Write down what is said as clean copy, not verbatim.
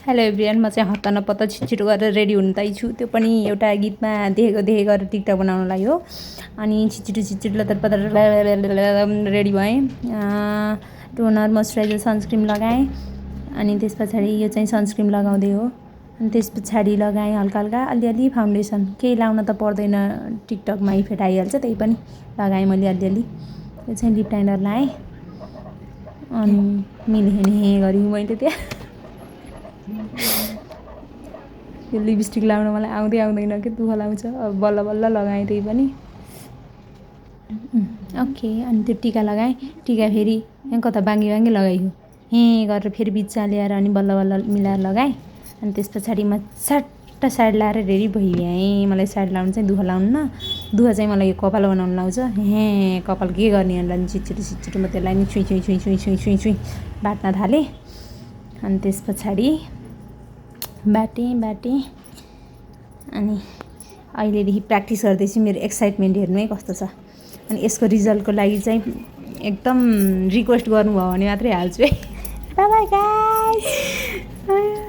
Hello everyone, म चाहिँ हत्ता नपत्ता छिटो गरेर रेडी हुन छु। त्यो पनि एउटा गीतमा देखेको गरेर टिकटक बनाउनलाई हो। अनि छिटो लतर पतर रेडी भएँ। टोनर, मोइस्चराइजर, सनस्क्रिम लगाएँ। अनि त्यस पछाडि यो चाहिँ सनस्क्रिम लगाउँदै हो। अनि त्यस पछाडि लगाएँ हल्का हल्का अलिअलि फाउन्डेसन। केही लाउन त पर्दैन, टिकटकमा इफेक्ट आइहाल्छ, त्यही पनि लगाएँ मैले अलिअलि। यो चाहिँ लिप लाइनर लगाएँ। अनि मिल्ने गरेँ मैले त्यहाँ। यो लिपस्टिक लाउन मलाई आउँदैन कि दुःख लाग्छ। अब बल्ल बल्ल लगाएँ त्यही पनि। ओके, अनि त्यो टिका लगाएँ। टिका फेरि यहाँ कता बाङ्गी लगाइयो गरेर फेरि बिच ल्याएर अनि बल्ल बल्ल मिलाएर लगाएँ। अनि त्यस पछाडि म सट्ट साइड लाएर रेडी भइहाएँ। मलाई साइड लाउनु चाहिँ दुःख लाउन्न। दुःख चाहिँ मलाई यो कपाल बनाउनु लाउँछ। कपाल के गर्ने अनि छिटो म त्यसलाई नि छुई बाट्न थालेँ। अनि त्यस पछाडि बाटेँ अनि अहिलेदेखि प्र्याक्टिस गर्दैछु। मेरो एक्साइटमेन्ट हेर्नु है कस्तो छ। अनि यसको रिजल्टको लागि चाहिँ एकदम रिक्वेस्ट गर्नुभयो भने मात्रै हाल्छु है। Bye bye guys.